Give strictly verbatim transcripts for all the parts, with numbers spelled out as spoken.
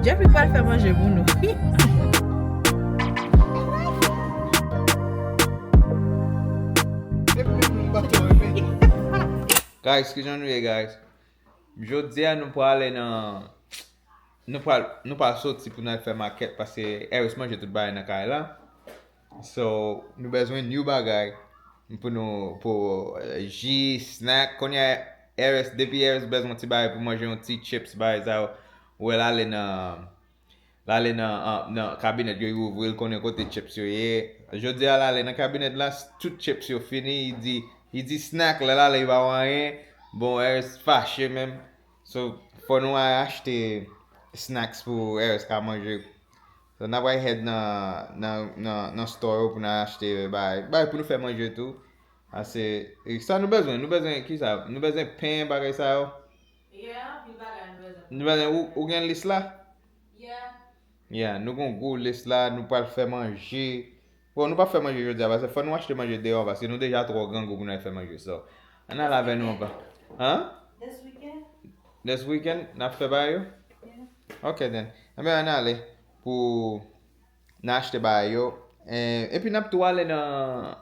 Jeffrey pral fè manje pou nou. Guys, kijan nou ye, guys? Jodi a nou prale nan nou pral nou pral soti pou n al fè makèt paske Eris manje tout bagay nan kay la. So, nou bezwen new bagay pou nou pou eh, ji, snack. Kounye a Eris, depi Eris bezwen yon ti bagay pou manje, yon ti chips, bagay sa yo, ou wè l ale nan l ale nan, an- nan kabinèt yo, li ouvri l, konnen kote chips yo ye. Jodi a l ale nan kabinèt la, tout chips yo fini, li di li di snack, lè l ale li pa wè anyen. Bon, Eris fache menm. So, fò nou al achte snacks pou Eris ka manje. So, n ap al head nan, nan, nan, nan store yo pou n al achte bagay, bagay pou nou fè manje tou. Ase, e sa nou bezwen, nou bezwen ki sa? Nou bezwen pen, bagay sa yo. Yeah, anpil bagay nou bezwen. Nou bezwen, ou, ou gen lis la? Yeah. Yeah, nou gon gwo lis la, nou pral fè manje. Bon, nou p ap fè manje jodi a, paske fò nou achte manje deyò, paske nou deja twò grangou pou n al fè manje. So, ann al avè nou ankò. Huh? This weekend? This weekend, n ap fè bagay yo? Yeah. Ok, then. Enben, ann ale pou n achte bagay yo. Eh, epi n ap tou ale nan,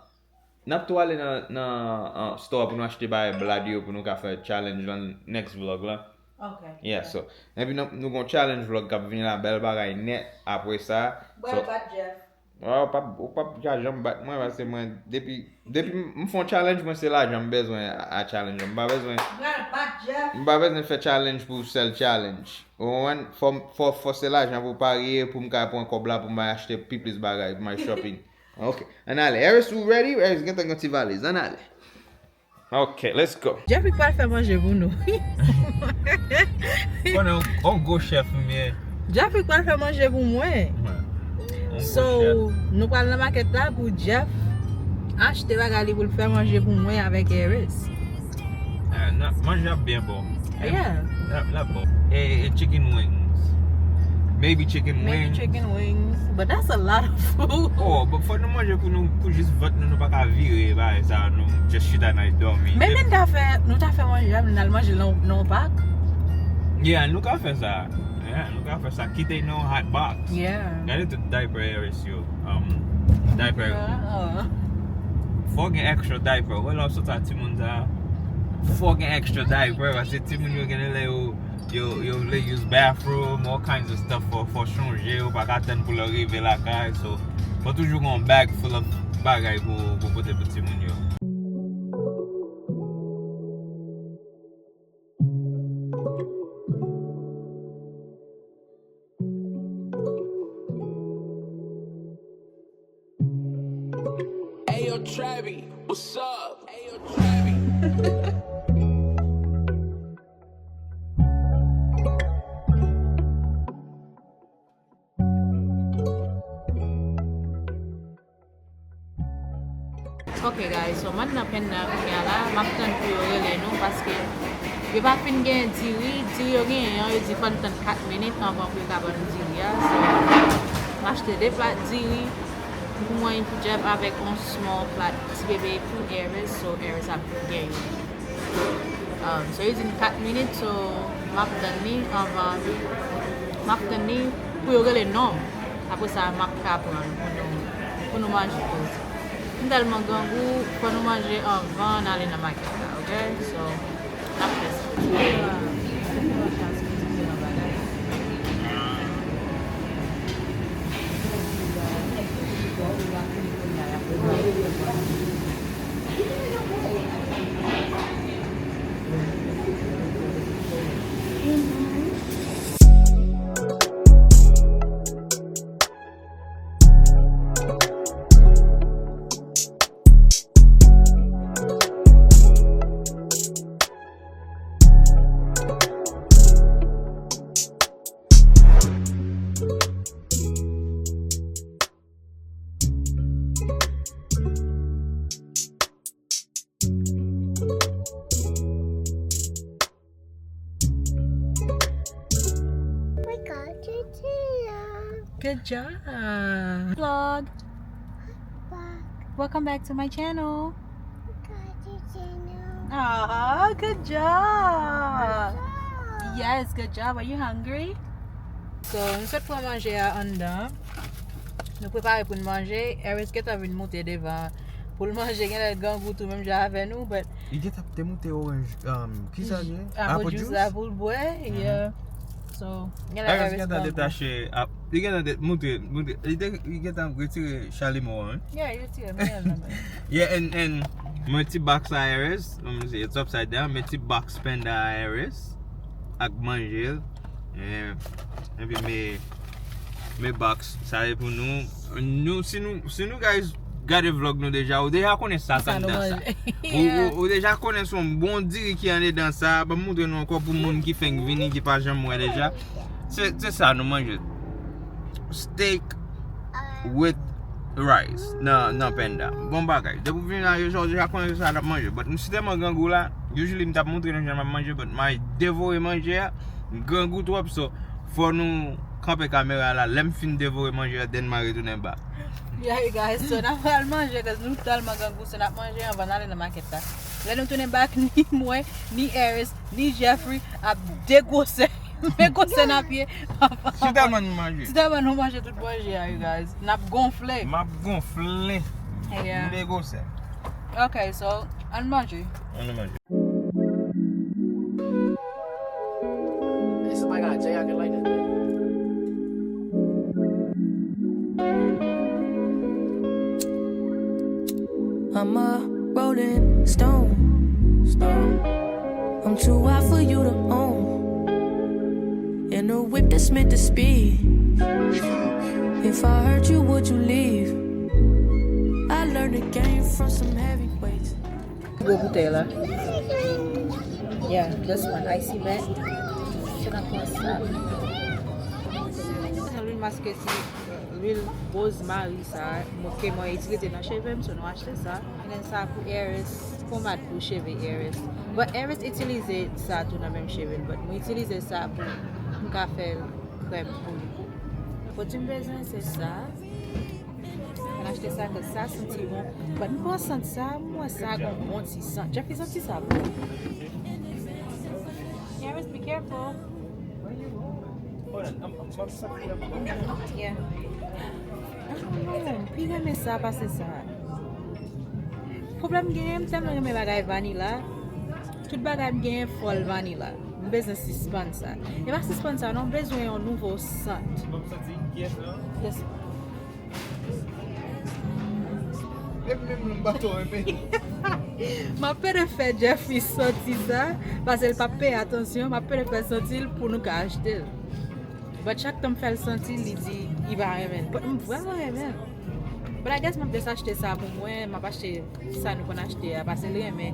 n ap tou ale nan, nan uh, store pou nou achte bagay blad yo pou nou ka fè challenge lan next vlog la. Ok. Yeah, so. Epi nou, nou gon challenge vlog k ap vini la, bèl bagay nèt apre sa. Bwè, so, bat Jeff. Ou p ap, ou p ap ka janm bat mwen, paske mwen, depi, depi m fè yon challenge, mwen se lajan m bezwen a, a challenge. M pa bezwen, Bwè, bat Jeff. M pa bezwen fè challenge pou sèl challenge. Ou konprann? Fò, fò, fò se lajan pou parye, pou m ka pran kòb la, pou m al achte pi plis bagay, pou m al shopping. Ok, ann ale. Eris, ou ready? Eris gentan gen ti valiz. Ann ale. Ok, let's go. Jeffrey pral fè manje pou nou. Konnen yon gwo chèf m ye. Jeffrey pral fè manje pou mwen. Yon gwo chèf. So, nou pral nan makèt la pou Jeff achte bagay li pou l fè manje pou mwen avèk Eris. Ah, nan, manje ap byen bon. Yeah. L ap, l ap bon. E, e chicken wings. Maybe chicken wings. Maybe chicken wings. But that's a lot of food. Oh, but fò nou manje pou nou, pou jis vant nou, nou pa ka vire, bagay sa, nou just chita n al dòmi. Maybe n ta fè, nou ta fè manje a, n al manje nan, nan yon pak. Yeah, nou ka fè sa. Yeah, nou ka fè sa. Kite nan yon hot box. Yeah. Gade tout diaper Eris yo. Um, diaper. Yeah. Fò gen extra diaper. Wè lè w soti a timoun sa. Fò gen extra diaper. Paske timoun yo gen lè yo, yo, yo vle use bathroom, all kinds of stuff. Fò, fò chonje, yo pa ka tann pou lè rive lakay. So, fò toujou gen yon bag full of bagay pou, pou pote pou timoun yo. Ayo, Travi, what's up? Ayo, Travi. Ok guys, so mwen nan Panda kounye a la, m ap tann pou yo rele nou paske yo pa fin gen diri, diri yo genyen an, yo di fò n tann kat minit anvan pou yo ka ban nou diri a. So, m achte de plat diri pou mwen, pou Jeff avèk yon small plat ti bebe pou Eris, so Eris ap gen youn. Um, so, li di m kat minit, so, m ap tann li anvan, m ap tann li pou yo rele non m. Apre sa, m ap ka pran l pou nou, pou nou manje poze. M tèlman grangou, fò nou manje anvan n ale nan makèt la, ok? So, n ap fè sa. We got your tail. Good job. Vlog. Vlog. Welcome back to my channel. We got your channel. Aw, good job. Good job. Yes, good job. Are you hungry? So, nou sot pran manje a anndan. Nou prepare pou n manje. Eris gentan vin moute devan pou l manje. Genlè l grangou tou menm jan avè nou, but Li gentan te moute oranj, um, ki sa l ye? Apple juice la pou l bwè, yeah. So, genlè Eris gentan detache, ap, li gentan de-, moute, moute, li te, li gentan retire chalimo an, wi. Yeah, li retire, men, men. Yeah, and, and, men ti box a Eris, um, it's upside down, men ti box panda a Eris, ak manje l. Eh, epi me, me box, sa e pou nou. Nou, si nou, si nou guys gade vlog nou deja, ou deja konnen sa k anndan sa. Ou, ou, ou deja konnen se yon bon diri ki anndan sa. Ban m montre nou ankò pou moun ki fenk vini, ki pa janm wè deja. Se, se sa nou manje. Steak with rice nan, nan panda. Bon bagay. Depi w vin la, yo, ou deja konnen se sa n ap manje. But m si tèlman grangou la, usually m t ap montre nou jan m ap manje, but m al devore manje a, m grangou twòp, so fò nou kanpe kamera la, lè m fin devore manje a, then m a retounen back. Yeah, you guys, so n ap pral manje, cause nou tèlman grangou, so n ap manje anvan n ale nan makèt la. Lè nou tounen back, ni mwen, ni Eris, ni Jeffrey ap degwosè. Men gwosè n ap ye. Si tèlman nou manje. Si tèlman nou manje tout manje a, you guys. N ap gonfle. M ap gonfle. Yeah. M degwosè. Ok, so, ann manje. Ann manje. Hey, somebody got a J I can light this thing. I'm a rolling stone. Stone. I'm too high for you to own. In a whip that's meant to speed. If I hurt you, would you leave? I learned the game from some heavyweights. Gwo boutèy la. Yeah, this one, icy vet. Should I put some? Sa lwil maske ti, lwil rozmari sa, mwen, ke mwen itilize nan cheve m, so nou achte sa. And then sa pou Eris, pomad pou cheve Eris. But Eris itilize sa tou nan menm cheve l, but mwen itilize sa pou m ka fè krèm pou li. Pwodui m bezwen se sa. Mwen achte sa, cause sa santi bon. But m pran sant sa, m wè sa gon bon ti sant. Jeffrey santi sa bon. Eris, be careful. Yeah. Oh, m pi renmen sa pase sa. Pwoblèm m genyen, m tèlman renmen bagay vanila. Tout bagay m genyen fò l vanila. M bezwen sispann sa. E pa sispann sa non, m bezwen yon nouvo sant. Yes. Epi menm lè m pa twò renmen. M ap pede fè Jeffrey santi sa, paske l p ap peye atansyon, m ap pede fè l santi l pou nou ka achte l. But chak tan m fè l santi l, li di li pa renmen l. But m vrèman renmen l. But I guess m ap just achte sa pou mwen, m ap achte sa nou konn achte a, paske l renmen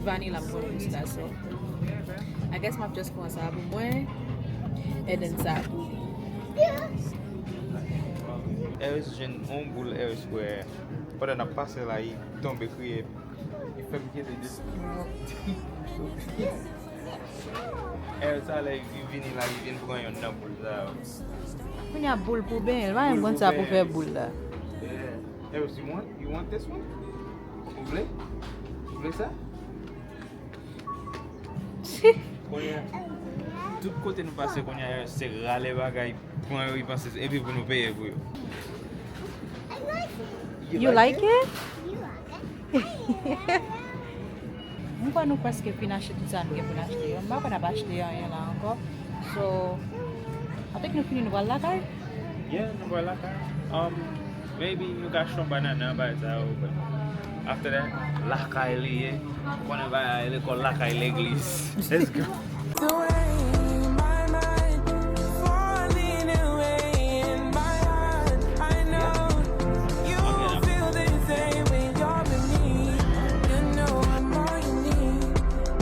vanila m konn plis la, so I guess m ap just pran sa pou mwen, and then sa pou li. Eris jwenn yon boul Eris kwè pandan n ap pase la, li tonbe kriye. Li fè m kite de. Eris sa lè li vini la, li vin pran yonn nan boul sa yo. Kounye a boul pou benyen, l pa menm konn sa pou fè boul la. Yeah. Eris, you want, you want this one? Ou vle? Ou vle sa? Kounye a, tout kote nou pase kounye a, se rale bagay, pran yo, li panse, epi pou nou peye pou yo. You like it? M kwè nou prèske fin achte tout sa nou gen pou n achte yo. M pa kwè n ap achte anyen la ankò. So, I think nou fini, nou pral lakay. Yeah, nou pral lakay. Um, maybe nou ka achte yon banana, bagay sa yo, but after that, lakay li ye. Ou konnen bagay lekòl lakay legliz. Let's go. The way my mind falling away in my heart, I know you feel the same way you're with me. You know I'm all you need.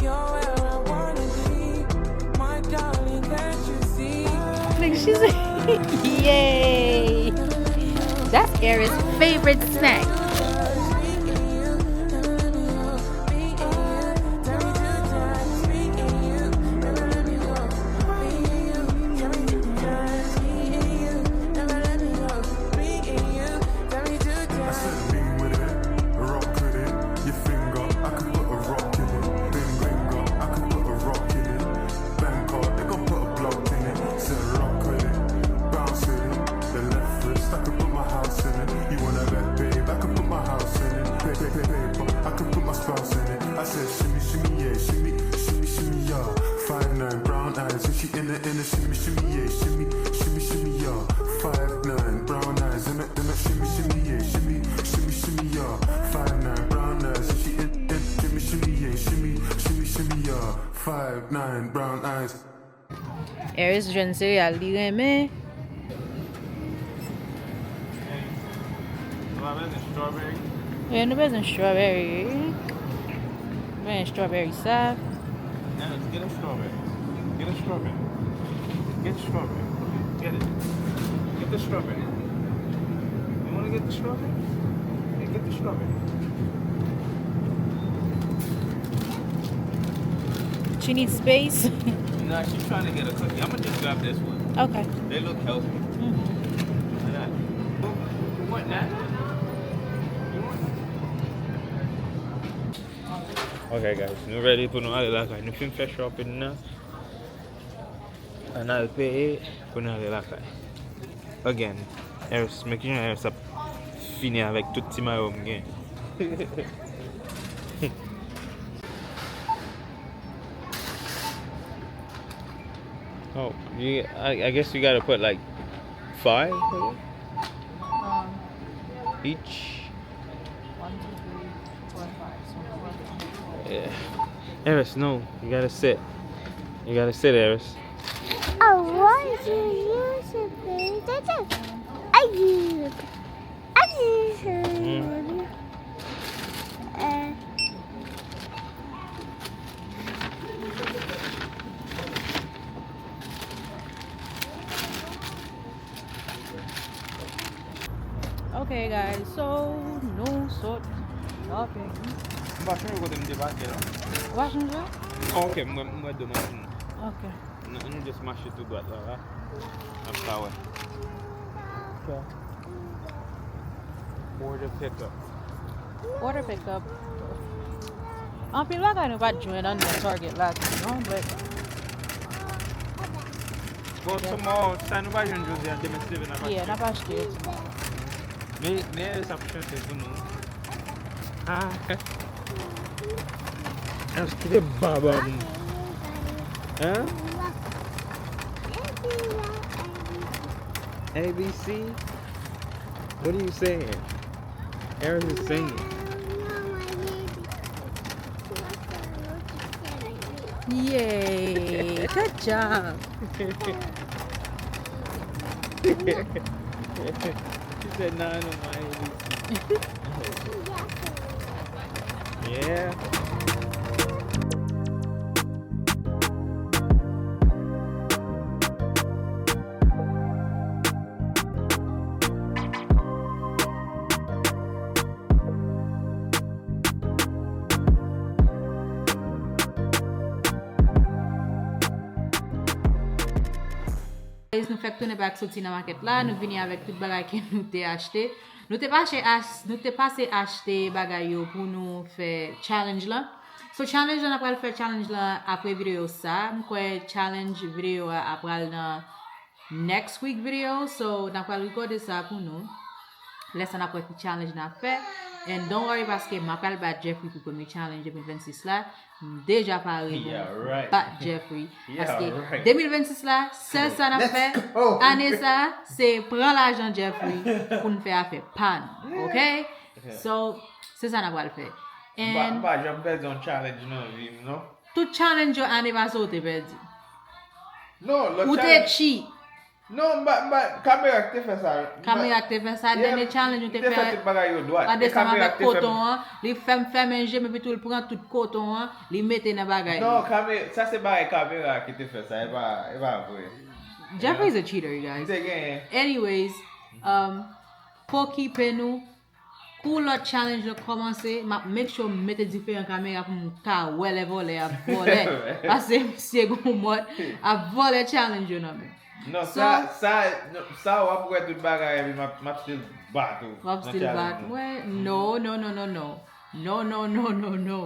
You're where I wanna be. My darling, can't you see? Like she's Yay! That's Eris' favorite snack. I said lean with it, your finger, I could put a rock in it. Bling bling girl, I could put a rock in it. Bank card, they gon' put a block in it. Said rock with it, Yeah, five nine, brown eyes. Eris jwenn sereyal li renmen. Nou pa bezwen strawberry? Wi, nou bezwen strawberry. Bezwen strawberry sa. Eris, get a strawberry. Get a strawberry. Get strawberry. Get it. Get the strawberry. You wanna get the strawberry? Yeah, get the strawberry. She needs space. Nah, she's trying to get a cookie. I'm gonna just grab this one. Okay. They look healthy. Look at that. You want that? You want that? Ok guys, nou ready pou nou ale lakay. Nou fin fè shopping nan. Ann al peye pou n ale lakay. Again, Eris, men kijan Eris ap fini avèk tout ti mayo m gen. Oh, you, I, I guess you gotta put like five Um, each. one, two, three, four, five. So four. Yeah. Eris, no, you gotta sit. You gotta sit, Eris. Oh, why do you use it? I use it. I use it. Uh, Okay, guys, so nou sot shopping. M pa chonje kote m te pake la. Ou pa chonje? Oh, ok, mwen mwen do machin. Ok. Nou, nou just mache tou dwat la, la. Ap ka wè. Order pickup. Order pickup. Anpil bagay nou pa t jwenn anndan Target la tou, non, but Bon, tomorrow, sa nou pa jwenn jodi a, demen se leve n ap yeah, n achte. Ap achte yo tomorrow. Men, men Eris ap chante pou nou. Ah. Eris kite baba m. Hein? A B C? What are you saying? Eris is singing. Yay! Good job! She said, nah, no, my A B C. Yeah. Guys, nou fèk tounen bak soti nan makèt la, nou vini avèk tout bagay ke nou te achte. Nou te pase ach-, nou te pase achte bagay yo pou nou fè challenge lan. So challenge lan, n ap pral fè challenge lan apre videyo sa. M kwè challenge videyo a ap pral nan next week video. So n ap pral rekòde sa pou nou. Lè sa n ap wè ki challenge n ap fè. And don't worry paske m ap pral bat Jeffrey pou premye challenge de mil vennsis la. M deja pare pou m bat Jeffrey. Paske de mil vennsis la, sèl sa n ap fè ane sa, se pran lajan Jeffrey pou n fè afè pa nou. Ok? So, se sa n ap pral fè. M pa, m pa janm pèdi yon challenge nan vi m, non. Tout challenge yo ane pase ou te pèdi. Non, lòt Ou te challenge. Cheat. Non, m pa, m pa, kamera ki te fè sa. Kamera ki te fè sa, dènye challenge ou te fè. Tout bagay yo dwat. Pa desanm avèk koton an, li fè m fèmen je m epi tou l pran tout koton an, li mete nan bagay li. Non, kamera, sa se bagay kamera ki te fè sa, e pa, e pa vre. Jeffrey is a cheater, you guys. Te genyen. Anyways, um, pokipe nou. Pou lòt challenge yo kòmanse, m ap make sure m mete diferan kamera pou m ka wè lè vòlè ap vòlè. Paske misye gon mòd ap vòlè challenge yo nan men. Non, sa, sa, non, sa w ap wè tout bagay epi m ap, m ap still bat ou. W ap still bat mwen? No, no, no, no, no. No, no, no, no, no.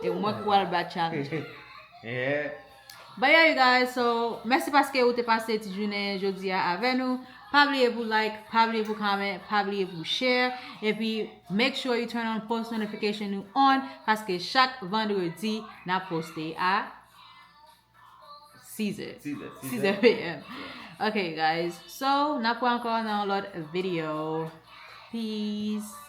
E mwen ki pral bat challenge. Yeah. But yeah, you guys, so, mèsi paske ou te pase ti jounen jodi a avè nou. Pa bliye pou like, pa bliye pou comment, pa bliye pou share. Epi, make sure you turn on post notification nou on, paske chak vandredi, n ap poste a six heures. Six heures, Six heures P M. Ok, guys. So, n ap wè ankò nan yon lòt video. Peace.